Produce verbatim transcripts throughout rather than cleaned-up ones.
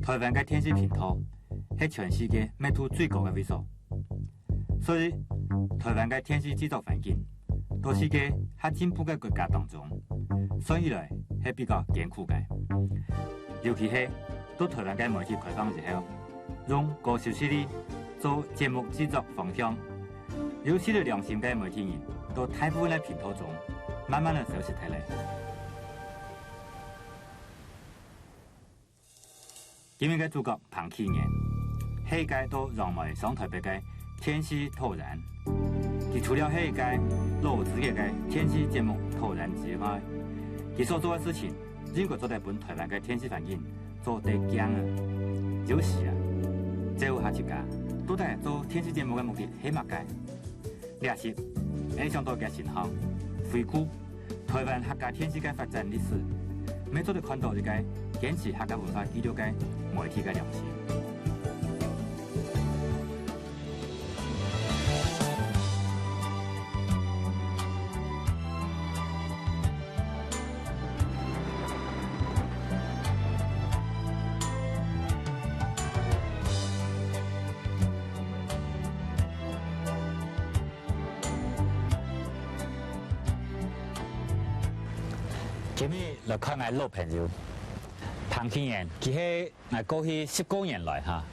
臺灣个電視頻道係全世界密度最高个位所，所以臺灣个電視製作環境，在世界較進步个國家當中，算起來係比較艱苦个。尤其係到臺灣个媒體開放以後，用高收視率做節目製作方向，有失去良心个媒體人，在大部分个頻道中，慢慢仔消失忒咧。 今日个主角彭啟源，係一個到楊梅上臺北个電視導演。佢除了係一個老資格个電視節目導演之外，佢所做个事情，應該做得分臺灣个電視環境做得驚啊！有時啊，這下自家到底做電視節目个目的係麼个？這集，𠊎想到佢个身項，回顧 臺灣客家電視个發展歷史，乜做得看到一個堅持客家文化記錄个媒體个良心。 今日來看𠊎老朋友彭啟源，佢係𠊎過去十過年來哈，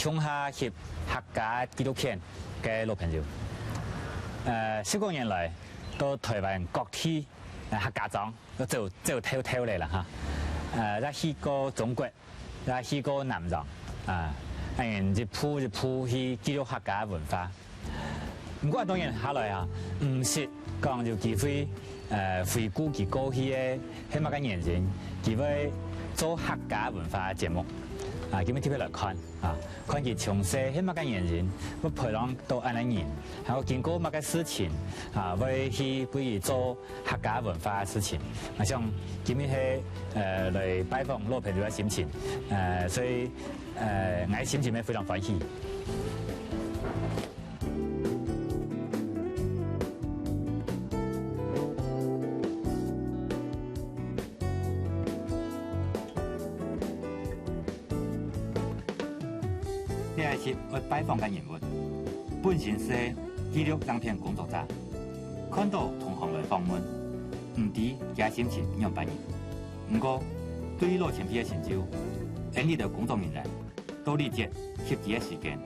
共下翕客家紀錄片个老朋友。呃，十過年來，到臺灣各地，呃，客家庄，都走走透透咧啦哈。呃，也去過中國， 也去過南洋，啊，恁樣一步一步去記錄客家文化。毋過恁多年下來啊，毋識講有機會，呃，回顧佢過去个係麼个原因，佢會做客家文化節目。啊，今日特別來看，啊，看佢從細係麼个原因，會培養到恁樣人，還有經過麼个事情，啊，會去為佢做 客家文化个事情。𠊎想今日係，呃，來拜訪老朋友个心情，呃，所以，呃，𠊎心情乜非常歡喜。這係愛拜訪个人物，本身係紀錄影片工作者。 看到同行來訪問，毋知佢个心情仰般呢？毋過，對於老前輩个成就，𫣆俚个工作人員到這節翕佢个時間，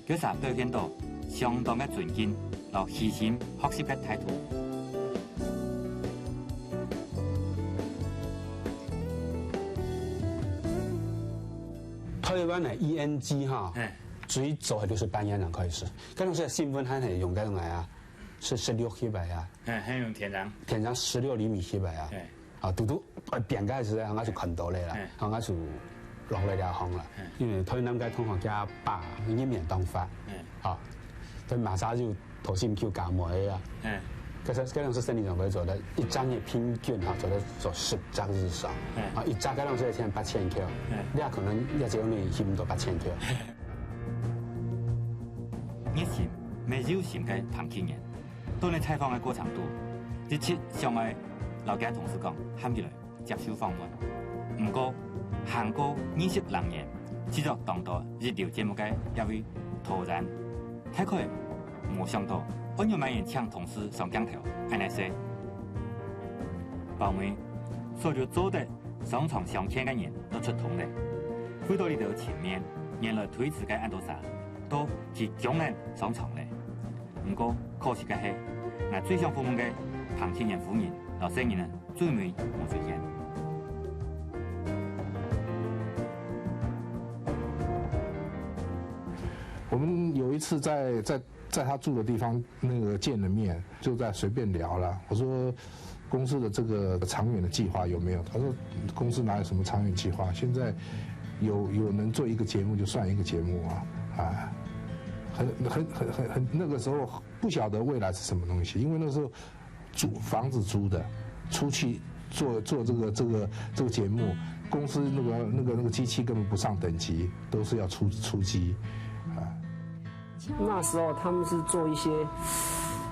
確實表現到相當个尊敬摎虛心學習个態度。臺灣个E N G哈，哎。最早个就係八年前開始，該當時新聞還係用該種个啊， 係十六翕个啊。嗯，還用電腦。電腦十六厘米翕个啊。嗯。啊，堵堵，呃，變个時，𠊎就看到咧啦，嗯。啊，𠊎就落來這行啦。嗯。因為臺南个同學佢爸人面當發，嗯。啊，佢馬上就投信就加妹啊。嗯。可是，可能是生理上會做得，一隻月平均哈，做得做十隻以上。嗯。啊，一隻可能是一千八千塊，嗯。你也可能也只有你翕毋到八千塊。 熱心乜有心个彭啟源，到你採訪个過程肚，一直想愛摎佢个同事講，喊佢來接受訪問。毋過，行過二十零年，製作當多一流節目个這位導演，大概無想到，愛仰般人請同事上鏡頭，恁仔細。包尾，所有做得 常常相見个人都出動咧。為到這兜情面，原來推辭个恁多儕，都係將來常常咧。毋過可惜个係，𠊎最想訪問个彭啟源夫人摎細人仔最尾無出現。我們有一次在在在他住的地方那個見了面，就在隨便聊啦。我說公司的這個長遠的計劃有沒有？他說公司哪有什麼長遠計劃？現在有有能做一個節目就算一個節目啊，啊，很很很很很那個時候不曉得未來是什麼東西，因為那時候租房子租的，出去做做這個這個這個節目，公司那個那個那個機器根本不上等級，都是要出出機啊。 那時候他們是做一些，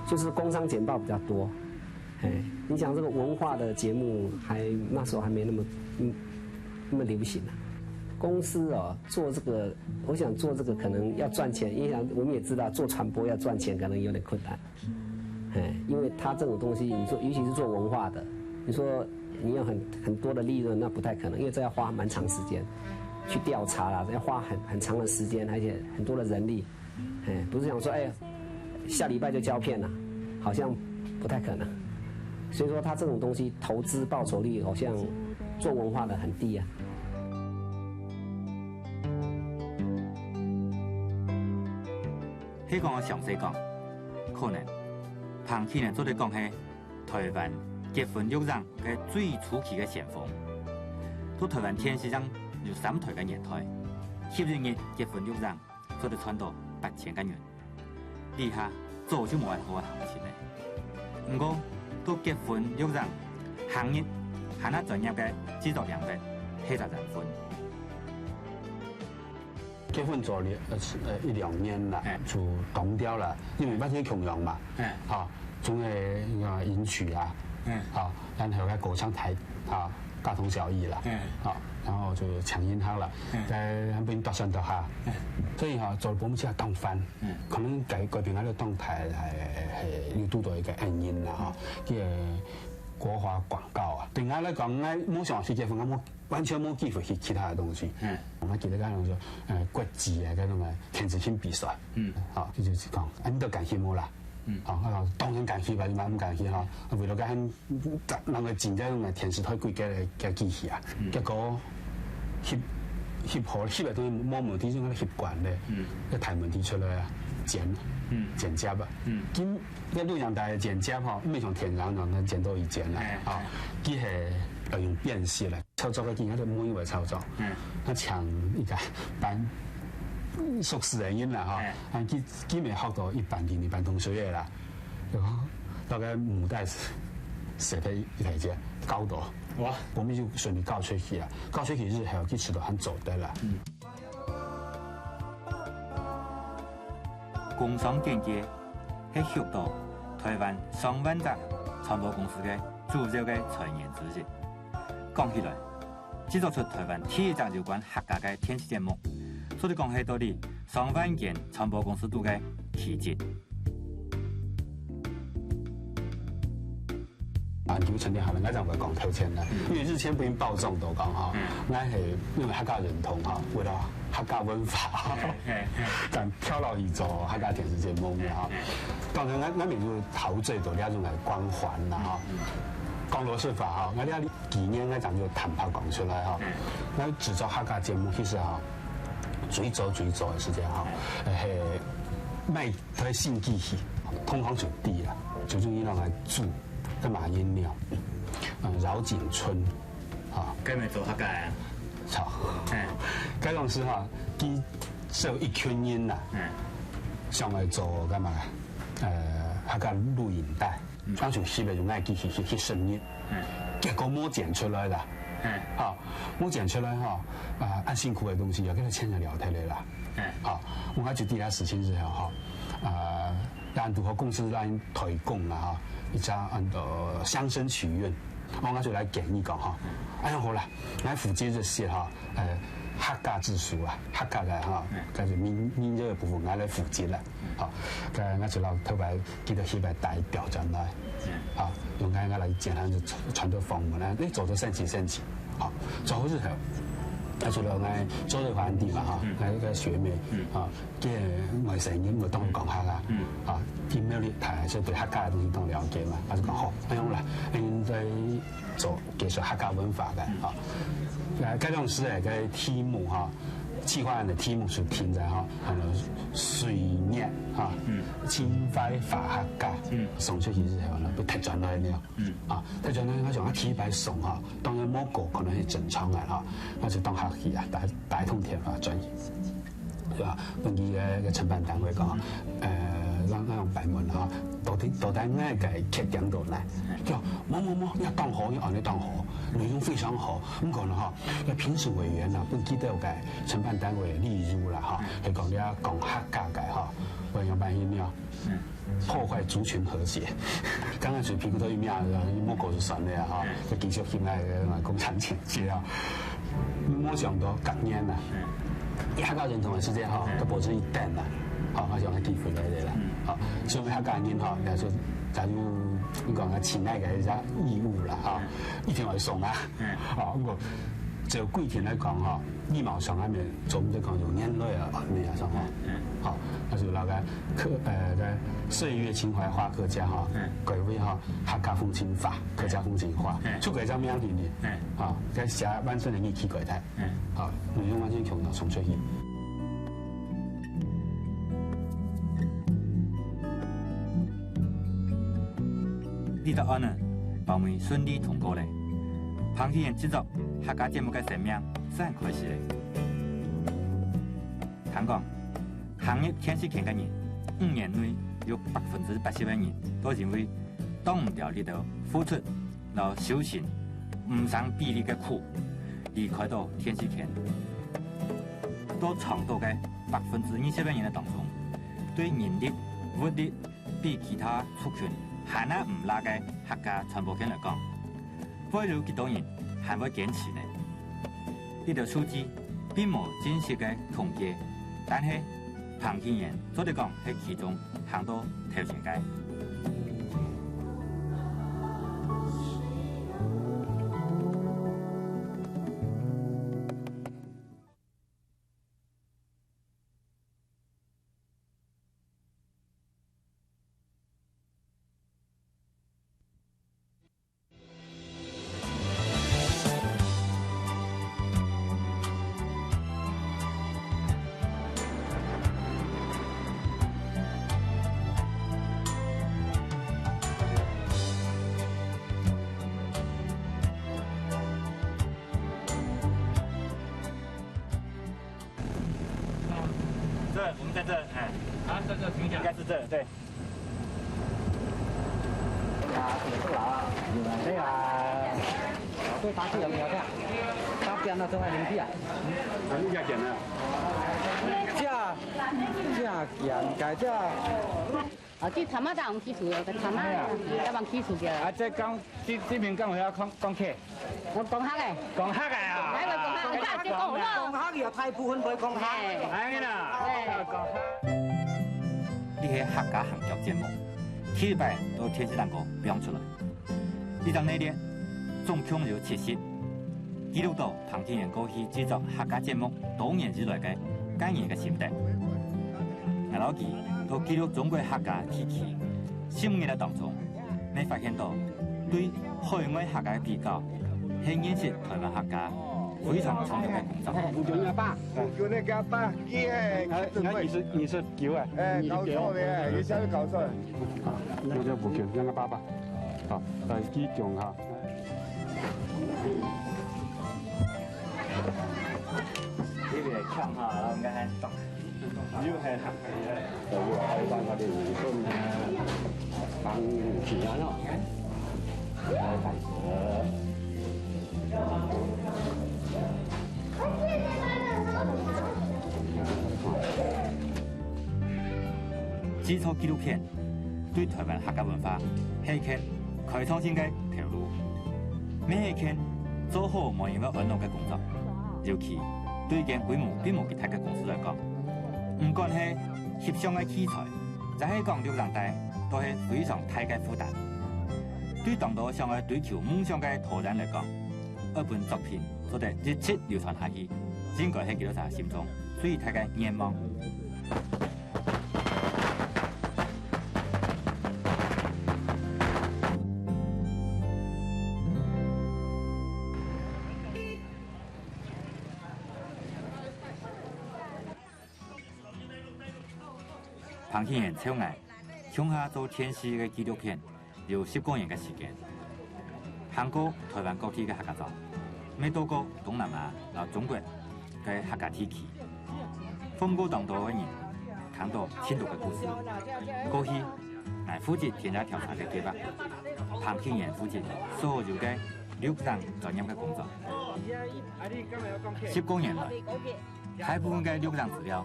就是工商簡報比較多。哎，你想這個文化的節目還那時候還沒那麼嗯那麼流行啊。公司哦，做这个，我想做这个可能要赚钱，因为我们也知道做传播要赚钱可能有点困难。哎，因为它这种东西，你说，尤其是做文化的，你说你要很，很多的利润，那不太可能，因为这要花蛮长时间去调查啦，要花很，很长的时间，而且很多的人力。哎，不是想说，哎，下礼拜就交片了，好像不太可能。所以说，它这种东西投资报酬率好像做文化的很低啊。係講詳細講，可能，彭啟能做得講係台灣結婚育嬰个最初期个先鋒。在台灣電視上有三台个年代，十一日結婚育嬰，做得賺到八千个銀。這下早就無恁好个行情了。毋過，在結婚育嬰行業，還較專業个製作領域，係隻人分。結婚做了，呃，呃，一兩年啦，哎。就當掉了，因為完全共樣嘛，哎。哈，總係，呃，迎娶啊，哎。哈，然後該歌唱台，啊，大同小異啦，哎。哈，然後就搶銀行了，哎。在那邊大算的哈，哎。所以哈，做保姆就要當煩，哎。可能改，改變佢个狀態，還，還有堵到一個原因啦，哈，這個國華廣告啊，對𠊎來講，𠊎無想去結婚，𠊎無 完全無機會去其他个東西。嗯。𠊎記得該種說，呃，國際个該種个電子琴比賽。嗯。吼，佢就係講，啊，你都敢去無啦？嗯。吼，𠊎講，當然敢去吧，你嘛毋敢去吼。為了該人个真个用个電視台規格个，个機器啊，嗯。結果翕，翕好，翕个東西無問題，就習慣咧，嗯。該大問題出來啊，剪，嗯。剪接啊。嗯。今，該錄影帶个剪接吼，毋係像電腦樣能剪到一剪啦，哎，吼，哎。佢係要用便携啦。 操作个經驗，就每一位操作，嗯。啊，請一個半熟識个人啦，吼，哎。啊，佢，佢也學到一半定一半同學个啦，然後大概母帶寫个一台機，教到，哇。我們就順利教出去啊，教出去之後，佢自家還做得啦。嗯。工商簡介，係許多台灣上萬隻傳播公司个主要个財源之一。講起來， 製作出台灣第一隻有關客家个電視節目，做得講係到底上萬間傳播公司肚个奇蹟。啊，你有成立好了，𠊎正會講頭前啦，因為日前不幸報章都講吼，嗯。𠊎係因為客家認同吼，為了客家文化，嘿，嘿，嘿。敢跳落去做客家電視節目个吼。嘿，嘿。當然，𠊎，𠊎也有陶醉到這種个光環啦吼。嗯，嗯。講老實話吼，𠊎這 幾年𠊎正就坦白講出來吼，嗯。𠊎製作客家節目其實吼，最早最早个時間吼，嗯。係買台新機器，同行就知啦，就中意拿來煮，該馬英鳥，嗯，饒景春，吼。該毋係做客家个啊？著。嗯。該當時吼，佢係有一群人啦，嗯。想來做該麼个，呃，客家錄影帶。 嗯。當時翕个用𠊎機器去，去，去翕个，嗯。結果無剪出來啦。嗯。吼，無剪出來吼，啊，恁辛苦个東西，又該錢就了忒个啦。嗯。吼，𠊎就知這事情之後吼，啊，𠊎堵好公司來推廣啦吼，一隻安到鄉村曲韻，𠊎就來建議講吼，嗯。哎呀，好啦，來負責這些吼， 呃，客家製書啊，客家个吼，嗯。但是民，民謠个部分，𠊎來負責啦。嗯。吼，該𠊎就摎頭擺記得翕个帶調轉來。嗯。吼，用該𠊎來簡單就傳，傳到訪問啊，誒，做到三期三期，吼，做好之後，𠊎就摎𠊎周瑞環弟嘛，吼，嗯。𠊎一個學妹，嗯。吼， 該外省人，𠊎當然講客啦，嗯。啊，佢苗栗，佢還係對客家个東西當了解嘛，𠊎就講好，恁樣啦，𠊎等做介紹客家文化个，嗯。啊。該，該當時个題目吼，企劃案个題目就定在吼，安到歲月吼，嗯。情懷化客家，嗯。送出去之後呢，分踢轉來了。嗯。啊，踢轉來，𠊎想啊，第一擺送吼，當然無過，可能係正常个吼，𠊎就當客氣啊，打，打一通電話轉去。 對吧？分佢个，个承辦單位講，呃，讓，讓擺明吼，到底，到底𠊎个缺點到哪？就，無，無，無，你當好，你安到當好，內容非常好。毋過呢，吼，該評審委員呢，分佢兜个承辦單位例如啦，吼，係講你愛講客家个，吼，𠊎仰般形呢？嗯。 破壞族群和諧。剛開始評估到一面啊，莫過就算了啊，哈，就繼續翕該个共產情節啊。你無想到隔年啊，嗯。一下到認同个時節吼，嗯。都無出去等啦，吼，我想个機會來了啦，嗯。吼，所以客家人吼，也就，假如你講个親愛个一隻義務啦，吼，嗯。一定愛送啊，嗯。吼，毋過就規定來講吼，禮貌上下面總得講有眼淚啊，安慰啊，上吼，嗯。吼，那就那個客，呃，歲月情懷花客家吼，嗯。改為吼客家風情畫，客家風情畫，嗯。出過一張名片的，嗯。吼，該寫完整个日期過來。 嗯。好，內容完全共樣送出去。立法案呢，包尾順利通過了。彭啟源製作客家節目个生命正開始了。聽講，行入電視圈个人，五年內有百分之八十个人都因為擋毋牢這兜付出 摎修行毋成比例个苦，離開到電視圈。在場到个百分之二十个人个當中，對人力、物力比其他族群還較毋罅个客家傳播圈來講，會有幾多人還會堅持呢？這兜數據並無真實个統計，但係彭啟源做得講係其中 行到頭前个。這，我們在這，哎。啊，在這停一下。應該是這，對。 對啊，對啊。對，他是有沒有這樣？他變了之後，靈氣啊。人家講的。這，這講，該這。啊，這他媽打紅基礎的，他媽，要往基礎的。啊，這剛，這，這邊剛好要講，講起。 我講客个。講客个啊？來，我講客，你看，就講了。講客有大部分會講客。哎。哎呀，嘿。講客。這係客家行腳節目，第一擺到電視頂高放出來。這張系列總共有七集，記錄到彭啟源過去製作客家節目多年以來个個人个心得。𠊎摎佢到記錄中國客家地區，十五年个當中， 你發現到，對海外客家比較，係認識台灣客家非常重要个工作。五九零八。五九零八，佢係，哎，你看，你是，你是九啊？哎，搞錯了，你下面搞錯了。啊，那就五九零八吧。好，呃，一九哈。這邊看哈，應該還懂。 又係，又開放佢兜民宿，當有錢啊喏。來，開始。製作紀錄片，對台灣客家文化係一件開創性个頭路，乜係一件做好無人會安樂个工作。尤其對一間規模並無幾大个公司來講， 毋管係翕相个器材，抑係講錄影帶，都係非常大个負擔。對當多想愛追求夢想个導演來講，愛分作品做得一直流傳下去，應該係佢兜儕心中最大个願望。 彭啟源摎𠊎共下做電視个紀錄片有十過年个時間，行過台灣各地个客家庄，乜到過東南亞摎中國个客家地區，訪過當多个人，聽到盡多个故事。過去，𠊎負責田野調查个計畫，彭啟源負責所有个錄影專業个工作。十過年來， 大部分个錄影資料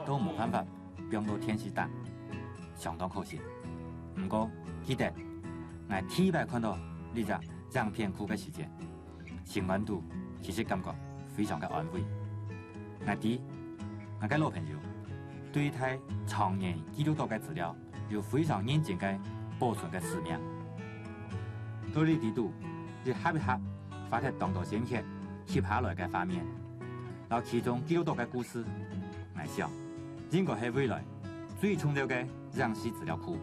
都無辦法放到電視頂，相當可惜。毋過，記得，𠊎第一擺看到這隻影片庫个時節，心肝肚其實感覺非常个安慰。𠊎知，𠊎个老朋友對待長年記錄到个資料有非常認真个保存个使命。到這裡肚，一盒一盒花忒當多心血翕下來个畫面，摎其中記錄到个故事，𠊎想，應該係未來最重要个影視資料庫。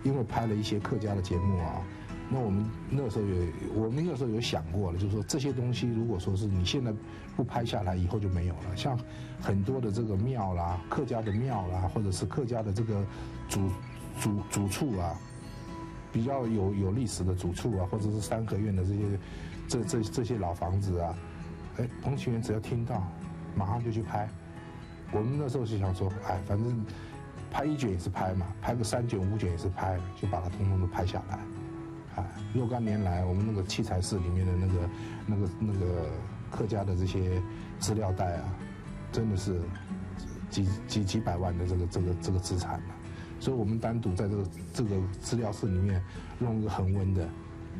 因為拍了一些客家的節目啊，那我們那時候有，我們那時候有想過了，就是說這些東西如果說是你現在不拍下來，以後就沒有了。像很多的這個廟啦，客家的廟啦，或者是客家的這個祖祖祖厝啊，比較有有歷史的祖厝啊，或者是三合院的這些這這這些老房子啊，哎，彭啟源只要聽到，馬上就去拍。 我們那時候是想說，哎，反正拍一卷也是拍嘛，拍個三卷五卷也是拍，就把它通通都拍下來。啊，若干年來，我們那個器材室裡面的那個、那個、那個客家的這些資料袋啊，真的是幾幾幾百萬的這個這個這個資產了。所以我們單獨在這個這個資料室裡面弄一個恆溫的，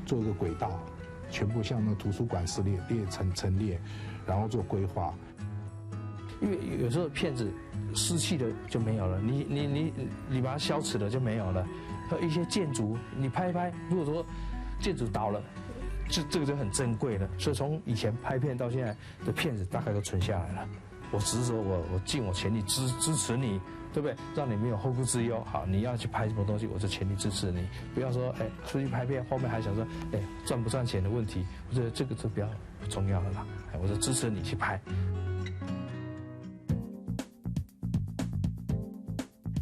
做一個軌道，全部像那圖書館式列列陳陳列，然後做規劃。 因為有時候片子失去了就沒有了，你你你你把它消磁了就沒有了。還有一些建築，你拍一拍，如果說建築倒了，這這個就很珍貴了。所以從以前拍片到現在的片子，大概都存下來了。我只是說我我盡我全力支支持你，對不對？讓你沒有後顧之憂。好，你要去拍什麼東西，我就全力支持你。不要說哎出去拍片，後面還想說哎賺不賺錢的問題，我覺得這個就不要。 不重要了啦。哎，我就支持你去拍。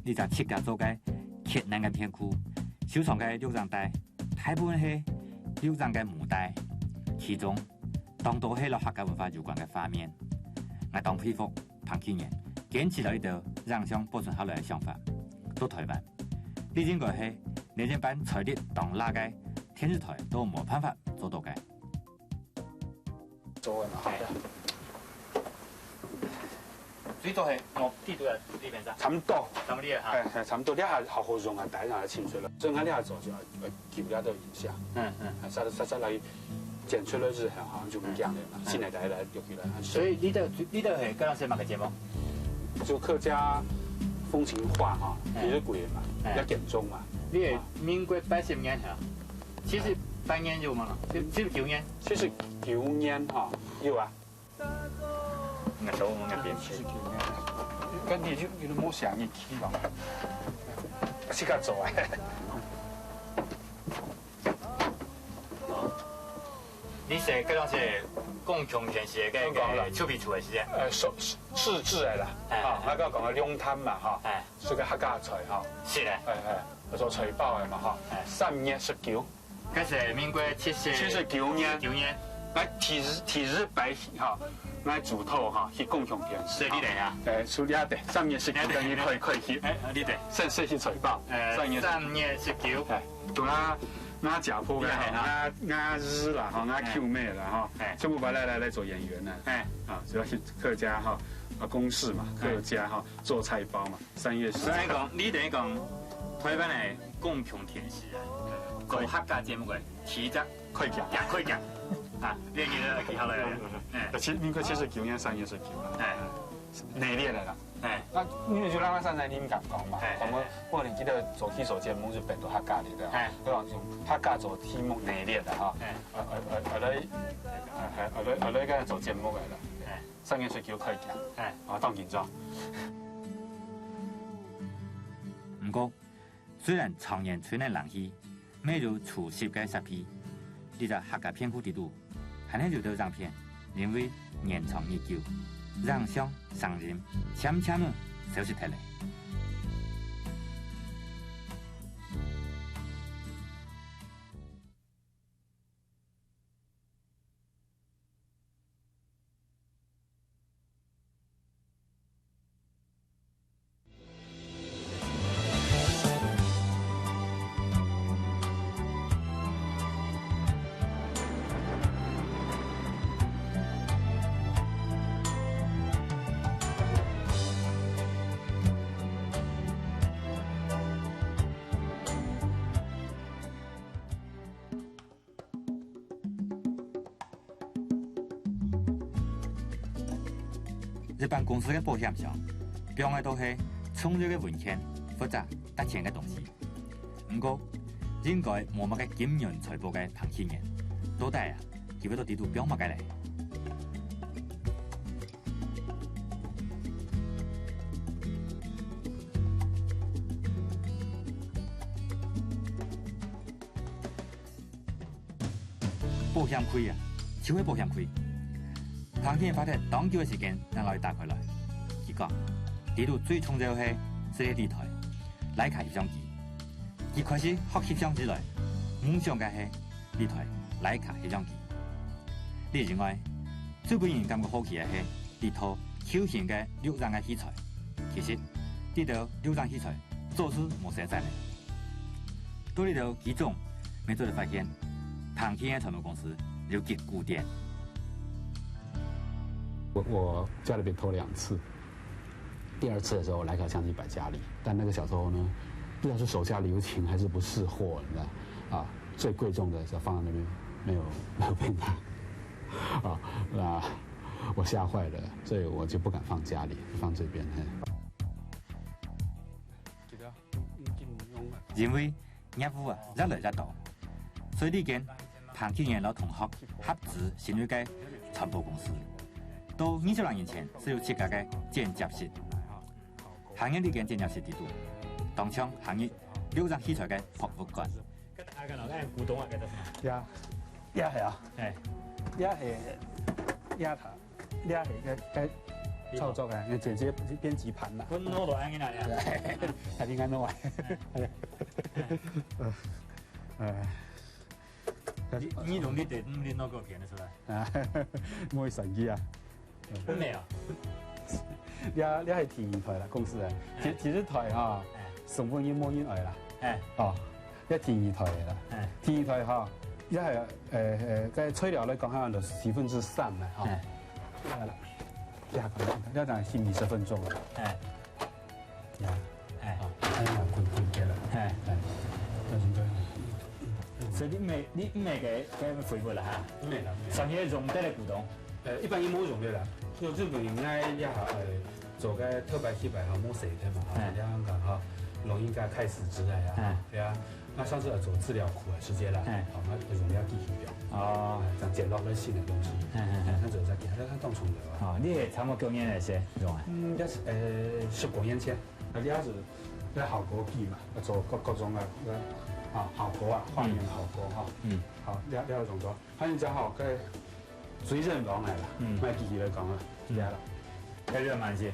這隻自家做个極難个片庫，收藏个錄影帶，大部分係錄影个母帶，其中當多係摎客家文化有關个畫面。𠊎當佩服彭啟源堅持摎這兜影像保存下來个想法。到臺灣，這應該係連這般財力當罅个電視臺都無辦法做到个。 做个嘛，好的。最多係我地图个這片上，差不多，咱們這哈，哎，哎，差不多，這下好好用啊，大家來清楚了。所以講這下做就要，呃，記錄這兜影像，嗯嗯，啊，再再再來剪出來之後，好像就毋一樣了嘛。現在大家來錄起來，所以你兜你兜係摎𠊎等麼个節目？就客家風情畫哈，哎其實古也嘛，哎要簡中嘛。你係民國八十年哈，七十八年有無？七七十九年，七十九年哈，有啊。 應該都毋係變遷。跟你就有點無想你去吧。自家做啊。你係摎𠊎等係共共同時个个籌備處个時間，呃，試試製个啦，哎啊，那個講个龍潭嘛哈，哎，係个客家菜哈，係个，哎哎，做菜包个嘛哈哎，三月十九，該係民國七十七十九年，九年，來第一第一擺哈，來主導哈，去共同電視。所以你等啊，哎，暑假的三月十九，等於可以可以去，哎，你等，先先去菜包，呃三月，三月十九，哎，對啊。 𠊎姐夫啦，厲害啊𠊎𠊎姨啦，吼，𠊎舅妹啦，吼哎，全部搬來來來做演員呢。哎，啊，主要係客家哈，啊，公視嘛，哎客家哈，做菜包嘛，三月十。所以講，你等於講，臺灣个公共電視啊，做客家節目个第一隻開講。也開講啊，你記得記下來啊，哎七民國七十九年三月十九啊，哎內列个啦。哎，那因為就讓他上台，你們敢講嘛？哎我們不能記得走去走節目就變到客家的，哎對吧？用客家做題目內列的哈。哎呃呃呃，後來，哎後來後來跟他做節目來了。哎三月十九開講，哎，啊，當緊張。毋過，雖然長年吹冷冷氣， 乜有除濕个設備，這隻客家片庫底肚，還係有兜影片，因為年長日久，影像、聲音漸漸仔消失忒咧。日本公司个保險箱，放个都係重要个文件或者值錢个東西。毋過，應該無麼个金銀財寶个彭啟源，到底啊，佢會到底肚放麼个咧？ 保險櫃啊，就係保險櫃。彭啟源花忒當久个時間，正摎佢打開來。佢講，裡肚最重要个係這个這台徠卡翕相機。佢開始學翕相機來，夢想个係這台徠卡翕相機。這以外，最分人感覺好奇个係這套舊型个錄影个器材。其實，這兜錄影器材早就無生產了。 到這兜機種，乜做得發現，彭啟源个傳播公司有幾古典。我我家裡被偷兩次，第二次的時候，徠卡相机擺家裡，但那個小偷呢，不知道是手下留情還是不識貨，你知道？啊，最貴重的就放在那邊，沒有沒有被拿。啊，那我嚇壞了，所以我就不敢放家裡，放這邊。嘿。 因為業務啊越來越多，所以這間彭啟源摎同學合資成立个傳播公司。到二十零年前，就有自家个剪接室。行入這間剪接室裡肚，當像行入錄影器材个博物館。搿大家看到，哎，古董啊，搿个呀，呀係啊，哎，呀係，呀他。 你也係个个操作啊，你直接编辑盘啦。分我都安个啦，还另外弄啊。你你用你得你弄个片得出来。啊，莫会生气啊。没有。你你系第二台啦，公司啊。其其实台哈，成本一模一样啦。哎，哦， 一第二台个啦。哎第二台哈，一系呃呃，在吹了来讲，好像就十分之三了哈。哎这样啦，这样可能要讲是二十分钟了。哎呀，哎，哎呀，滚滚开了。哎，哎，那应该。所以你没你没给给回复了哈，没了，没了。上面用得的股东，呃，一般一模用的啦，就日本人爱呀，呃，做个特白黑白哈，没谁的嘛，哈，哎这样讲哈，龙应该开始之类啊，哎对啊。那上次呃做资料库啊，时间啦，哎好，那用了继续用，哦哎，讲捡到个新的东西，哎哎哎哎，那就是在给他当冲的啊。哦，你也差不多九年那些用啊，嗯，也是呃十五年前，啊，也是在效果机嘛，做各各种啊，啊效果啊，画面效果哈，嗯，好，了了用到，反正只好该水准王来了，嗯卖机器来讲啊，嗯了了，要热蛮些，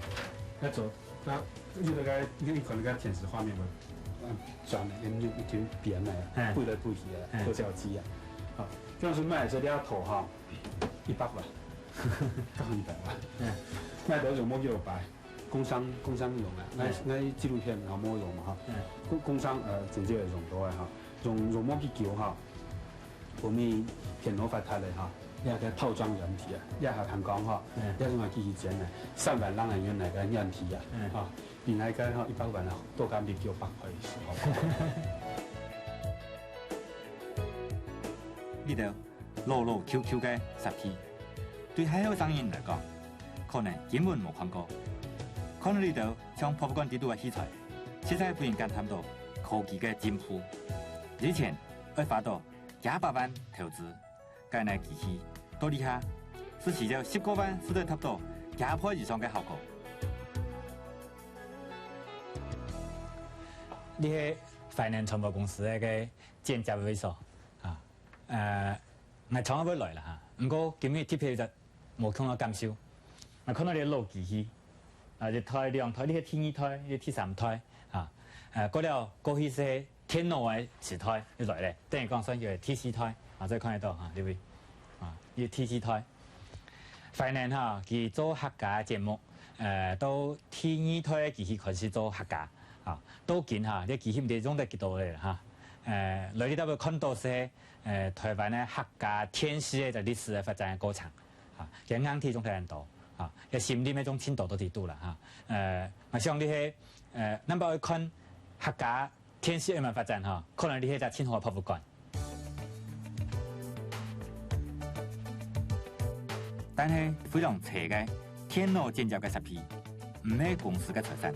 那做那有那个你可能个天使画面嘛，嗯，转了，用用一条扁来哎啊，背来背去啊，哎特效机啊，好，这样是卖这条头哈，一百万，刚好一百万，嗯卖多少没有百。 工商工商用啊，那嗯那纪录片然后没有用嘛哈，嗯工工商呃，真正用多的哈，用用没几久哈，我们电脑发达了哈，那个套装软体啊，那还很讲哈嗯，那什么机器钱呢，三万人的原来个软体啊嗯，哈，比那个哈一百万啊多干比九百块一次哈。里头老老旧旧个设备，對還後生人來講，可能根本無看過。看到里頭像博物館裡肚个器材，實在分人感嘆到科技个進步。以前愛花到幾百萬投資，該台機器到這下，係需要十過萬就做得達到幾倍以上个效果。你係Finance傳播公司个剪接位所啊？呃，𠊎常常會來啦哈，毋過今日特別就無看到感受，𠊎看到你个老機器，啊，一台、兩台，你係第二台，你係第三台啊，呃，過了過去係電腦个時代又來咧，等於講算係第四台啊，所以看得到哈，這位啊，你第四台。Finance哈，佢做客家節目，呃，到第二台个機器開始做客家啊，到今哈，這機器毋知用得幾多咧哈，呃，來你都會看到係 呃，台灣个客家電視个歷史个發展个過程，啊，佢硬體種忒多，啊，佢心靈个種程度都知道啦，哈。呃，𠊎想你係，呃，難保愛看客家電視个慢慢發展哈，可能你係隻盡好个博物館。但係非常細个電腦剪接个設備，毋係公司个財產。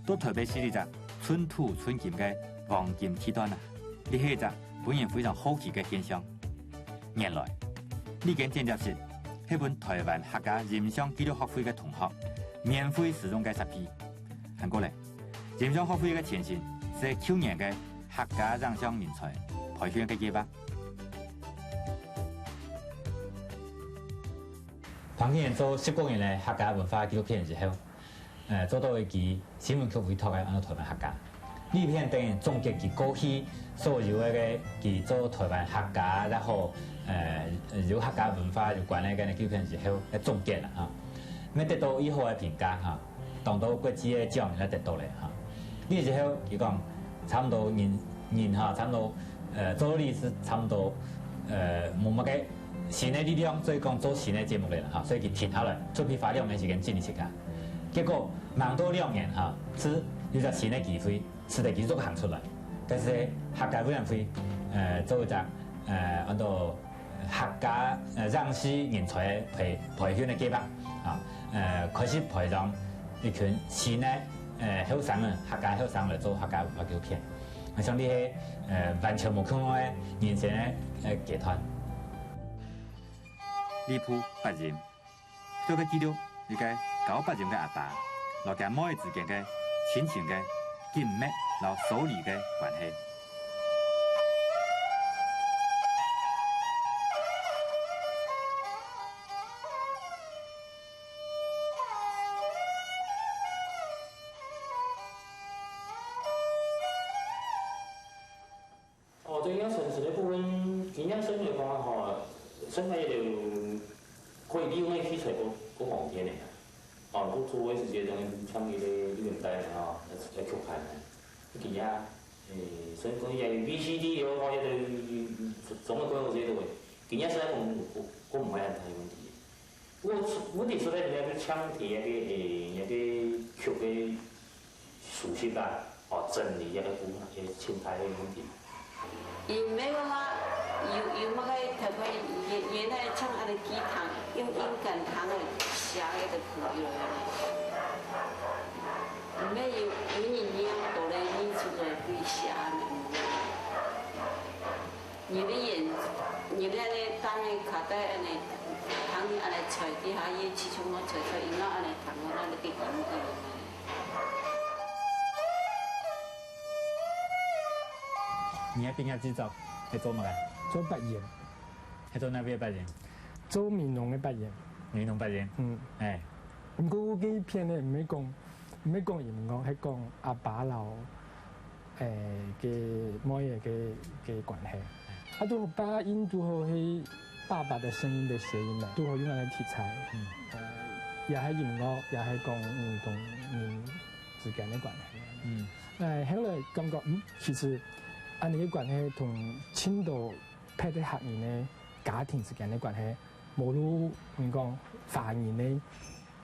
到臺北市這隻寸土寸金个黃金地段啊，這係一隻分人非常好奇个現象。原來，這間剪接室係分臺灣客家音像紀錄學會个同學免費使用个設備。還過咧，音像學會个前身係舊年个客家影像人才培訓个計畫。 彭啟源做十過年个客家文化紀錄片以後，呃，做到一支新聞局委託个安到臺灣客家。這片等於總結佢過去所有个个佢做臺灣客家，然後，呃，有客家文化有關个个紀錄片以後个總結啦，哈。乜得到已好个評價，哈。 當多國際个獎也得到咧，哈。這時候佢講，差毋多人，人哈，差毋多，呃，做歷史差毋多，呃，無麼个新个力量，所以講做新个節目咧，哈。所以佢停下來，準備花兩年時間整理自家。結果，吂到兩年哈，係有隻新个機會，使得佢又行出來。但係客家委員會，呃，做一隻，呃，安到 客家，呃，影視人才培，培訓个計畫，啊，呃，開始培養一群新个，呃，後生人，客家後生來做客家文化紀錄片。𠊎想這係，呃，完全無共樣个人生个，呃，階段。李璞八音，做个記錄一个教八音个阿爸，摎厥妹仔之間个親情个緊密摎疏離个關係。 哦，對，影像生成个部分，影像生成个方法吼，算係一个可以利用个器材个，个方便个。哦，做个時節，當然像一个錄影帶呢，吼，來，來曲盤呢。 今仔，誒，所以講，也有V C D哦，也有總个規模這个，今仔實在講，我，我毋會恁大問題。不過問題出在人家就搶提那个，誒，那个曲个收集啊，哦，整理那个部分，誒，清拍个問題。伊毋係講啊，有，有麼个特別，原，原來像恁呢幾堂，用，用簡單个寫个就可以了。 毋係有，有人念到咧，念出來對寫呢。你的眼，你的那个當个卡帶恁呢，當你恁呢揣底下，也其中我揣揣，應該恁呢彈个，恁呢一管一管。你个畢業製作係做麼个？做八音。係做哪位个八音？做美濃个八音。美濃八音。嗯。哎。毋過該片呢，毋係講 毋係講音樂，係講阿爸摎，誒，个妹仔个，个關係。啊，就八音就好係爸爸的聲音的諧音嘛，就好用來題材。嗯。呃，也係音樂，也係講人同人之間个關係。嗯。誒，後來感覺，嗯，其實恁呢个關係同盡多別个客人个家庭之間个關係，無論你講華人个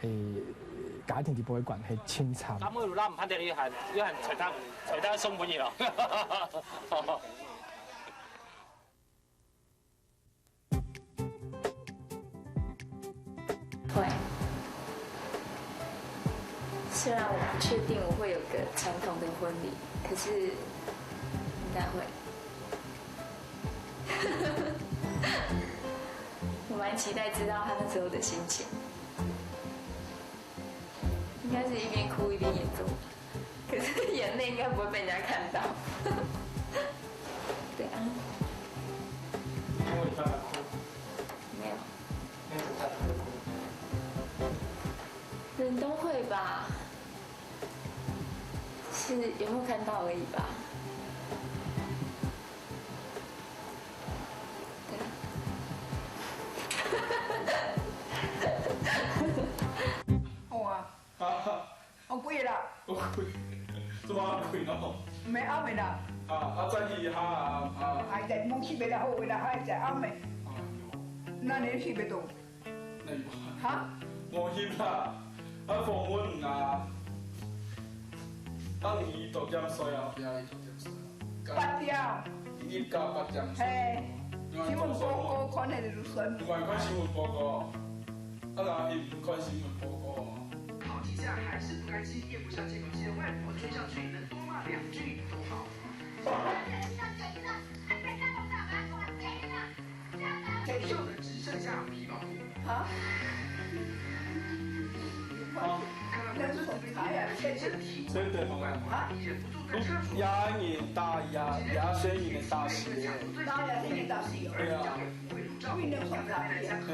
誒，家庭裡背个關係盡慘。咁我有啦，毋怕得你喊，你喊菜單，菜單送分你咯。會。雖然我不確定我會有個傳統的婚禮，可是應該會。我蠻期待知道他那時候的心情。 應該是一邊哭一邊演奏，可是眼淚應該不會被人家看到。對啊。因為他哭。沒有。沒有他哭。人都會吧，是有沒有看到而已吧。 好啊。啊，好貴啦。好貴。做麼貴哦？毋係暗暝啦。啊，啊，早起哈，啊。還在，無起來好啦，還在暗暝。啊，有。那你去不動？那有。哈？無去啦。啊，訪問啊。啊，你幾點睡啊？不要幾點睡啊？八點。一到八點睡。嘿，新聞報告看起來就算。你看，看新聞報告。啊，人伊毋關心阮哥哥啊。好几下还是不甘心，咽不下这口气的外婆追上去，能多骂两句都好。笑得只剩下皮包骨。啊？啊？看到这种牌啊，这真的吗？啊？忍不住在车窗。压人打压，压生人的打死。打压生人打死。对啊。 对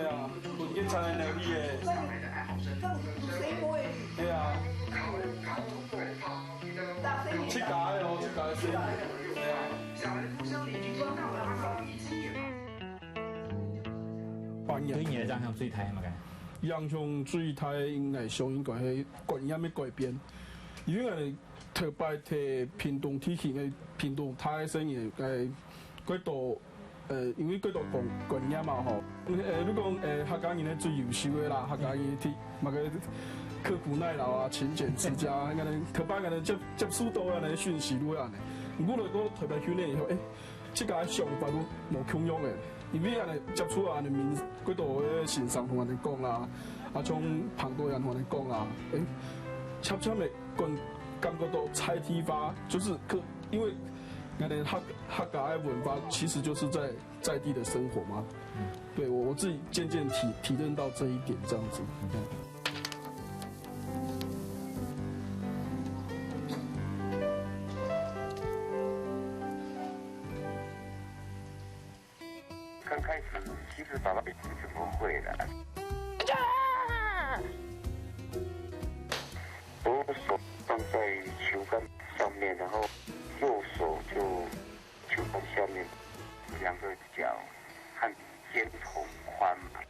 啊，分警察来了，你也，对啊，自家的哦，自家的生意，对啊。欢迎。对你来讲，影响最大係麼个？影响最大，𠊎想應該係觀念个改變，因為𠊎頭擺在屏東地區个屏東大个生意，个，个多 呃，因為佢都講觀念嘛吼，呃，你講，呃，客家人係最優秀个啦，客家人係，麼个刻苦耐勞啊，勤儉持家，恁樣，頭擺恁樣接，接受到恁樣訊息就會恁樣。毋過來到台北訓練以後，誒，自家个想法都無共樣个，因為恁樣接觸啊，恁樣面，幾多个先生同恁樣講啊，啊，像彭導演同恁樣講啊，誒，漸漸个感，感覺到在地化，就是可，因為 那个客，客家的文化其实就是在，在地的生活嘛。嗯。对，我，我自己渐渐体，体认到这一点，这样子。嗯。刚开始其实爸爸也不怎么会的。左手放在球杆上面，然后右手就 球杆下面两个角和肩同宽嘛。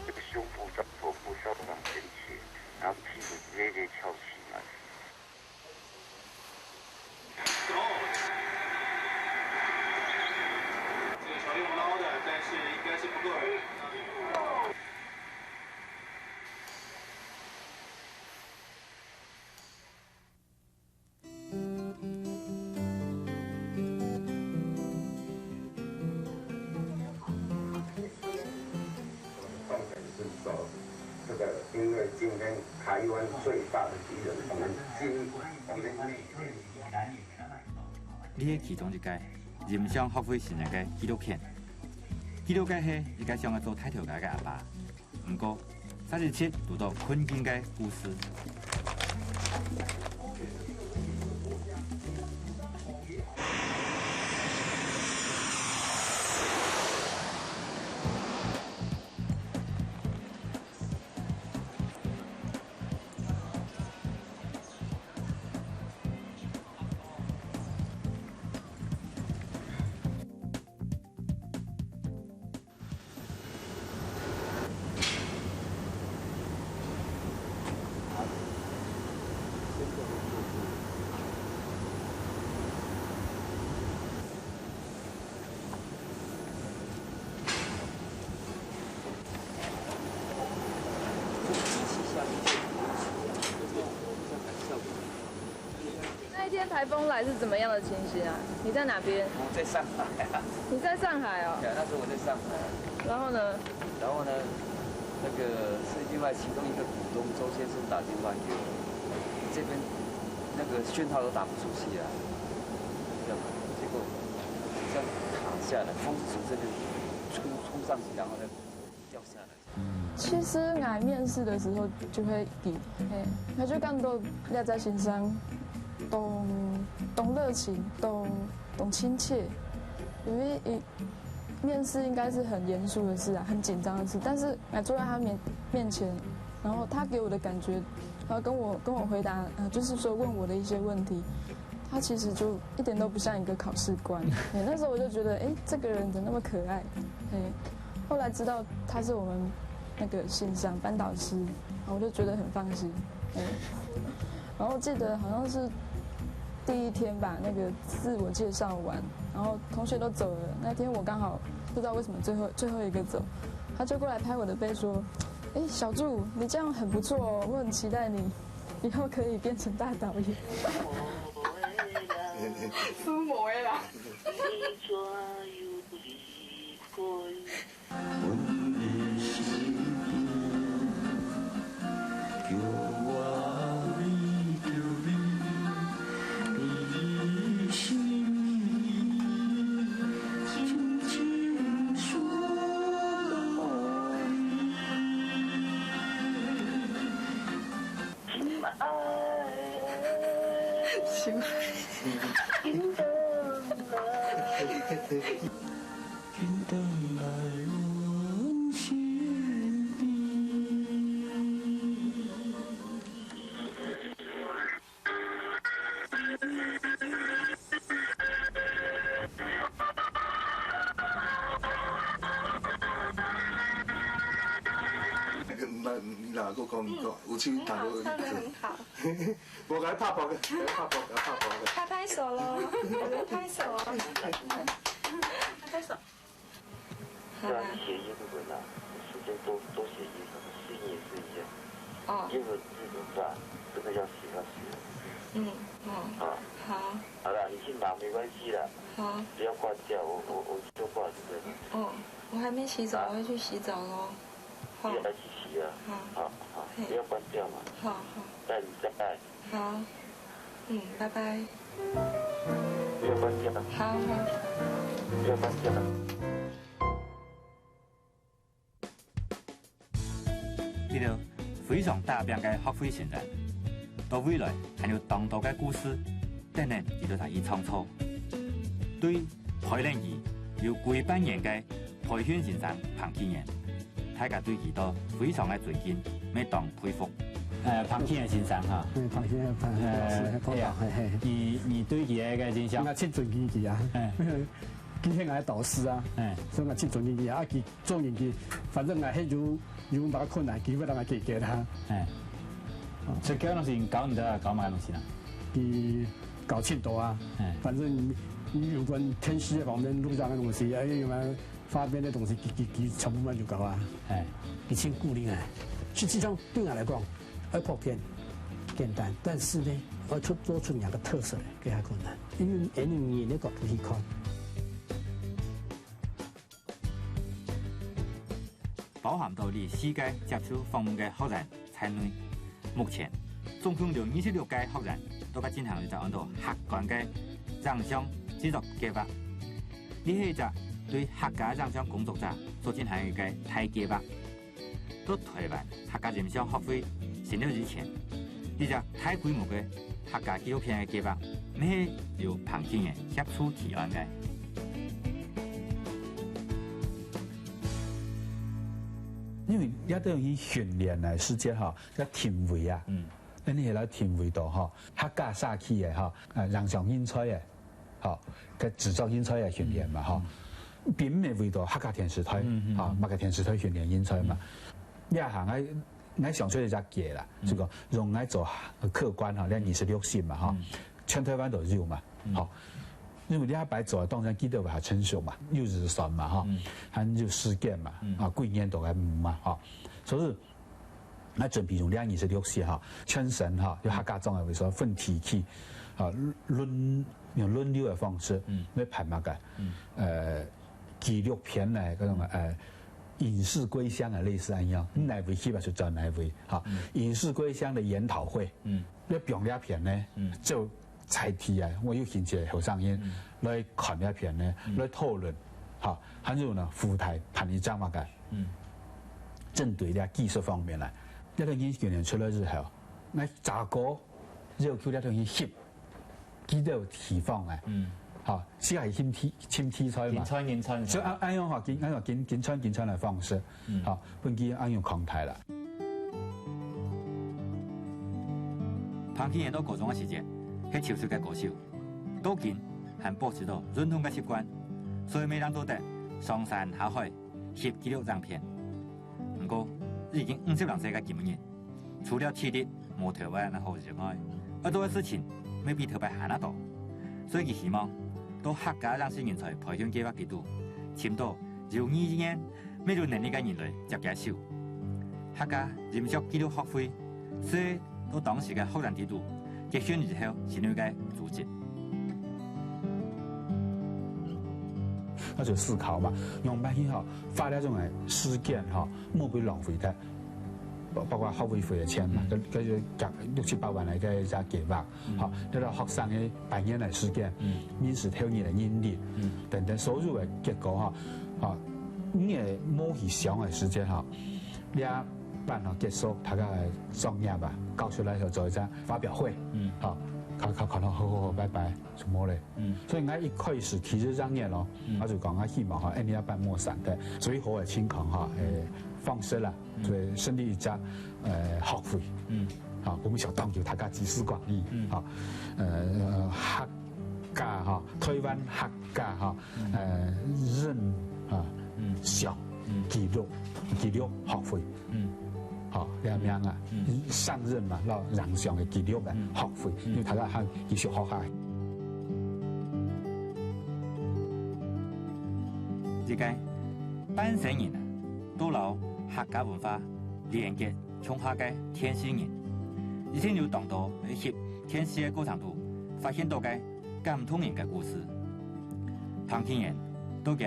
这个胸部到腹部稍微往前倾，然后屁股微微翘起来。这个球用捞的，但是应该是不够远。 这个，因为今天台湾最大的敌人，我们今，我们 這係其中一個人生學會新个紀錄片。紀錄个係一個想愛做大頭家个阿爸，毋過，煞一直堵到困境个故事。 那一天台风来是怎么样的情形啊？你在哪边？我在上海啊。你在上海哦。对啊，那时候我在上海啊。然后呢？然后呢，那个是另外其中一个股东周先生打电话给我，这边那个讯号都打不出去啊，这样，结果这样卡下来，风是从这边冲，冲上去，然后再掉下来。 其實𠊎面試的時候就會知，嘿，𠊎就感到這隻先生當，當熱情，當，當親切，因為一，面試應該是很嚴肅的事啊，很緊張的事，但是𠊎坐在他面，面前，然後他給我的感覺，然後跟我，跟我回答，呃，就是說問我的一些問題， 他其實就一點都不像一個考試官。對，那時候我就覺得，欸，這個人怎麼那麼可愛？對，後來知道他是我們那個先生班導師，然後我就覺得很放心。對，然後我記得好像是第一天吧，那個自我介紹完，然後同學都走了，那天我剛好不知道為什麼最後，最後一個走，他就過來拍我的背說：「欸，小祝，你這樣很不錯哦，我很期待你以後可以變成大導演。」是無个啦。那个，那，你哪个讲，嗯，有去哪个？很好，唱得很好。我给他拍拍个，给他拍拍，给他拍拍个。拍拍手咯，我们拍手哦。拍拍手。好啦。叫你写英文啊，时间多，多写英文，拼音也是一样。哦。英文字怎么办？真的要写，要写。嗯，哦。啊。好。好了，你去忙没关系啦。好。不要关掉，我，我，我就挂这个。哦，我还没洗澡，啊？我要去洗澡咯。好。你要去洗啊？好。好，好，嘿。不要关掉嘛。好，好。那你再 好，嗯，拜拜。不要关掉。好，好。不要关掉。這兜非常打拚个學會成員，到未來還有當多个故事，等等佢兜來去創造。對培靈佢有幾百年个培訓先生彭啟源， 大家對佢都非常个尊敬，乜當佩服。呃，彭啟源先生哈，嗯，彭啟源，彭，呃，老師，嘿，彭導，哎呀，嘿，嘿。你，你對佢个印象？𠊎盡尊敬佢啊。哎。佢係𠊎个導師啊。哎。所以𠊎盡尊敬佢啊。啊，佢做人佢，反正𠊎係有，有麼个困難，佢會同𠊎解決啊。哎。哦。所以這个東西教你个，教麼个東西呢？佢教盡多啊。哎。反正有關天氣个方面，路上个東西，還有麼个 發明个東西，佢，佢，佢全部滿足到啊。哎。佢盡鼓勵啊。實際上，對𠊎來講，愛普遍、簡單，但是呢，愛出，做出人个特色來，這還困難。因為，因為人个角度去看。包含到這四個接受訪問个學員 在內。目前，總共有二十六個學員都在進行一隻安到客觀个影像製作計畫。這係一隻對客家影像工作者所進行个大計畫。到台灣客家影像學會成立以前，這隻大規模个客家紀錄片个計畫，乜係由彭啟源協助提案个。因為這兜去訓練个時節吼， 个定位啊，嗯。恁呢來定位到吼，客家社區个吼，呃，影像人才个，吼，个製作人才个訓練嘛，吼。嗯。並毋係為到客家電視台，嗯，嗯，吼，嗯。麼个電視台訓練人才嘛。嗯。這下𠊎，𠊎想出一隻計啦，嗯。就講用來做客觀吼，這二十六席嘛，吼，嗯。全台灣都有嘛，嗯。吼。因為這擺做个當然記得會較成熟嘛，有預算嘛，吼，嗯。還有時間嘛，嗯。啊，幾年都還有嘛，吼。所以 𠊎準備用這二十六席吼，全省吼，有客家庄个位所分地區，吼，輪，用輪流个方式，嗯。來辦麼个，嗯。呃，紀錄片呢，該種，呃，影視歸鄉啊，類似恁樣，哪位去嘛就找哪位，吼，嗯。影視歸鄉个研討會，嗯。來放這片呢，嗯。就 在地啊，𠊎有興趣个後生人，嗯。來看這片呢，嗯。來討論，吼，還有呢，附帶辦一隻麼个，嗯。針對這技術方面來，這兜人訓練出來之後，𠊎再過要求這兜人翕，幾多地方啊，嗯。吼，係係尋題，尋題材嘛。緊賺，緊賺。所以恁，恁樣吼，緊，恁樣緊，緊賺，緊賺个方式，嗯。吼，分佢恁樣擴大啦。 彭啟源到高中个時節，係優秀个歌手，到今還保持到運動个習慣，所以乜正做得上山下海翕紀錄影片。毋過，已經五十零歲个今晡日，除了體力無頭擺恁好以外，愛做个事情乜比頭擺還較多。所以佢希望到客家影視人才培訓計畫裡肚，尋到有意願 乜有能力个人來接佢手。客家音樂紀錄學會，係到當時个學員裡肚，結訓以後成立个組織。那就思考嘛，仰般去吼，花這種个時間吼，莫被浪費忒。包，包括學委會个錢嘛，嗯。該，該就六七百萬个該隻計畫，嗯。吼，這个學生个半年个時間，嗯。臨時投入个人力，嗯。等等所有个結果吼，吼，你个無去想个時間吼，這班吼結束，大家个作業啊，交出來就做一隻發表會，嗯。吼，看，看，看到好好好，拜拜，就無咧。 嗯。所以𠊎一開始其實正月咯，嗯。𠊎就講𠊎希望吼，恁呢一班陌生个最好个情況吼，嗯。誒，方式啦，嗯。所以成立一隻，呃，學會。嗯。好，我們小黨有大家集思廣益，嗯。好，呃，客家哈，台灣客家哈，嗯。呃，影像，嗯。記錄，記錄學會。 嗯。吼，這名啊，嗯。影像嘛，摎影像个記錄个，嗯。學會，嗯。因為大家還繼續學下。這个半生人啊，都摎客家文化連結共下个電視人，一定有當多翕電視个過程中發現到个感動人个故事。彭慶元在佢个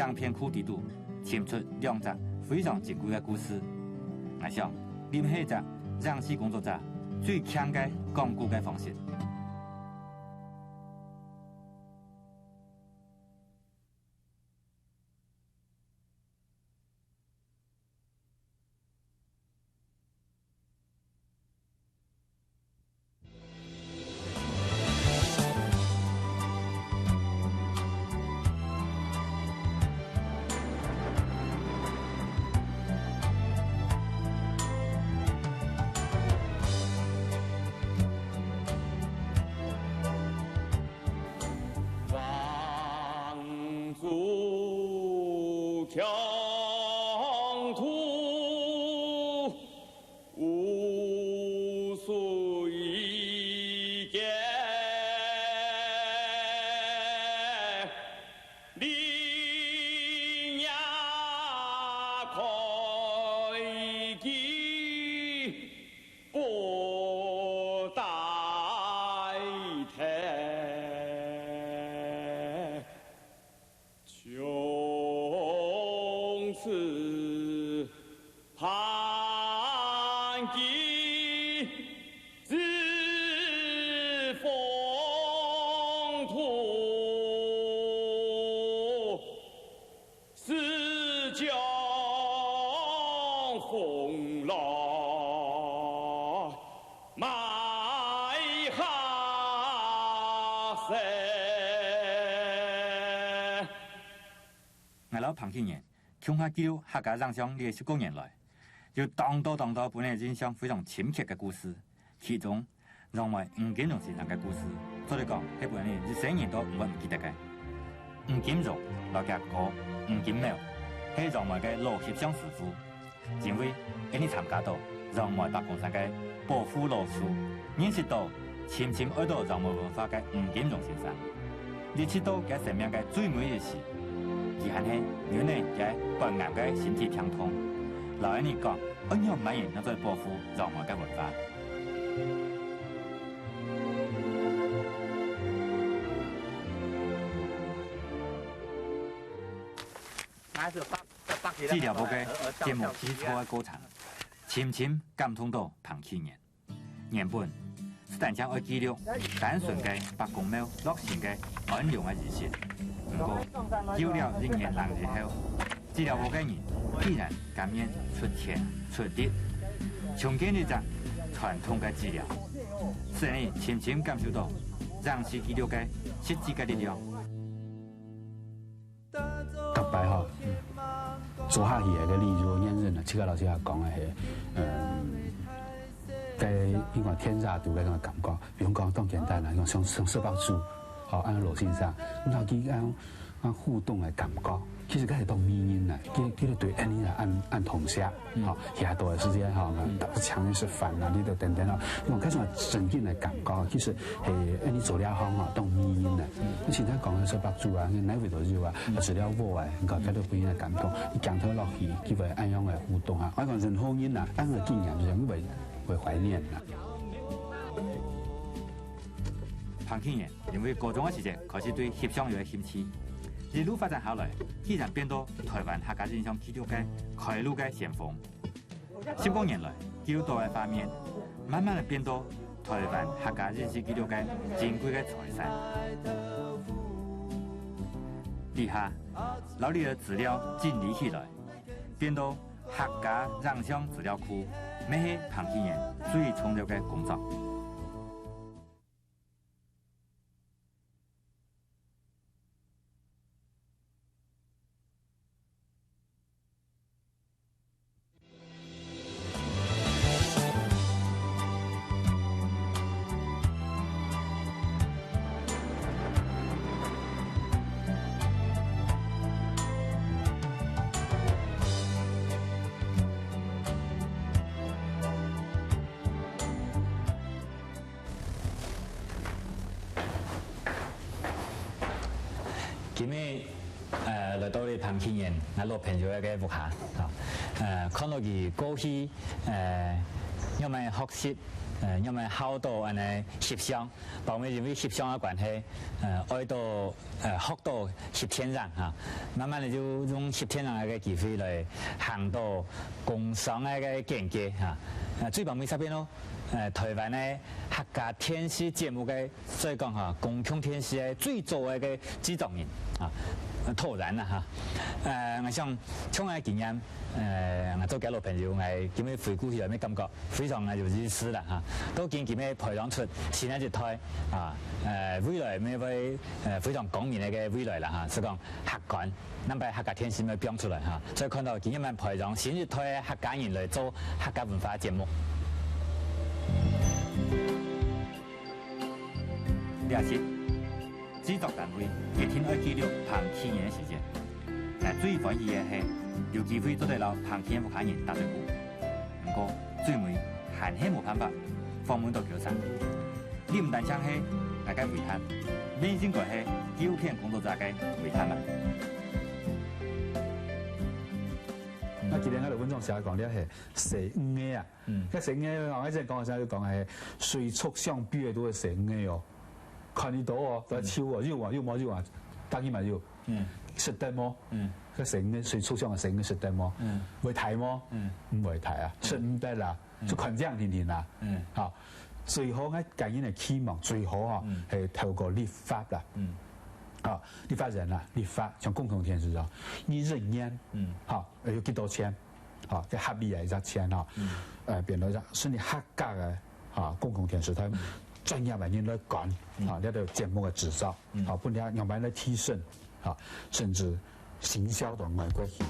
影片庫底肚 尋出兩隻非常珍貴个故事。𠊎想，這係一隻影視工作者最慶个講古个方式。𠊎摎彭慶元共下記錄客家影像這十九年來，有當多當多分人印象非常深刻个故事。其中，楊梅吳金榮先生个故事，做得講係分人一生人都毋會毋記得个。吳金榮摎厥哥吳金淼係楊梅个老翕相師傅。 因為𠊎等參加到楊梅伯公山个保護老樹，認識到深深愛著楊梅文化个吳金榮先生。一直到厥生命个最尾一時，佢還係忍耐厥半癌个身體病痛，摎𠊎等講，愛仰般人正做得保護楊梅个文化。 治療部个節目製作个過程，深深感動到彭慶元。原本係單淨愛記錄單純个伯公廟落成个安詳个儀式，毋過，有了一年零以後，治療部个人竟然甘願出錢出力，重建一隻傳統个治療，使𠊎深深感受到影視記錄个實際个力量。 逐擺吼，做下去个理由原因啊，自家老師也講个係，嗯，該應該天差地別个感覺。比如講當簡單啦，像像像食飽煮，吼，恁樣老先生，你同佢恁樣恁樣互動个感覺，其實該係當迷人啊，佢佢對恁樣啊，恁恁同惜。 吼，歇到个時間吼，大家請你食飯啊，你都等等咯。用該種正經个感覺，其實係，哎，你做這行吼，當迷人个。你現在講个食飽煮啊，哪位都有啊，啊，治療部啊，你看，該都分人感動。你鏡頭落去，佢會恁樣个互動啊。我講任何人啊，恁樣个經驗，人會會懷念啊。彭慶元因為高中个時節開始對翕相有興趣，一路發展下來，既然變到台灣客家影像紀錄个開路个先鋒。十多年來，紀錄到个畫面，慢慢个變到台灣客家影視紀錄个珍貴个財產。這下，摎這个資料整理起來，變到客家影像資料庫，乜係彭啟源最重要个工作。 今日，呃，來到這彭啟源，𠊎老朋友个屋下，啊，呃，看到佢過去，呃，仰般學習，呃，仰般好到恁呢翕相，包括因為翕相个關係，呃，愛到，呃，學到翕電影哈，慢慢个就用翕電影个機會來行到工商个个境界哈。呃，最後尾這片咯，呃，台灣个客家電視節目个 所以講哈，公共電視个最早个个製作人啊，導演啦哈。呃，𠊎想，從𠊎个經驗，呃，𠊎做佢老朋友，𠊎今日回顧起來，乜感覺非常个有意思啦哈。都見佢乜培養出新个一代啊，呃，未來乜會，呃，非常光明个个未來啦哈。係講客觀， 南北客家電視乜放出來哈，所以看到今日慢慢培養新一代客家人來做客家文化節目。這集，製作單位決定愛記錄彭啟源个時節。𠊎最歡喜个係，有機會做得摎彭啟源屋下人打嘴鼓。毋過，最尾還係無辦法訪問到佢兜儕。 這毋單淨係𠊎个遺憾，乜應該係紀錄片工作者个遺憾啊！該今日𠊎來文章寫講，這係細魚仔啊。嗯。該細魚仔，𠊎之前講个時候就講係水族箱比較多个細魚仔哦。看得到哦，在手哦，有啊，有無有啊？當然嘛有。嗯。食得無？嗯。該細魚仔，水族箱个細魚仔食得無？嗯。會大無？嗯。毋會大啊，食毋得啦。 就看正定定啦。嗯。吼，最好𠊎個人个期望最好吼，嗯。係透過立法啦。嗯。吼，立法院啦，立法，像公共電視哦，你認養，嗯。吼，有幾多錢，吼，這合理个一隻錢吼，嗯。呃，變到一隻，甚至合格个，吼，公共電視台，嗯。專業个人來管，嗯。吼，這個節目个製作，嗯。吼，分佢仰般來提升，吼，甚至行銷到外國去。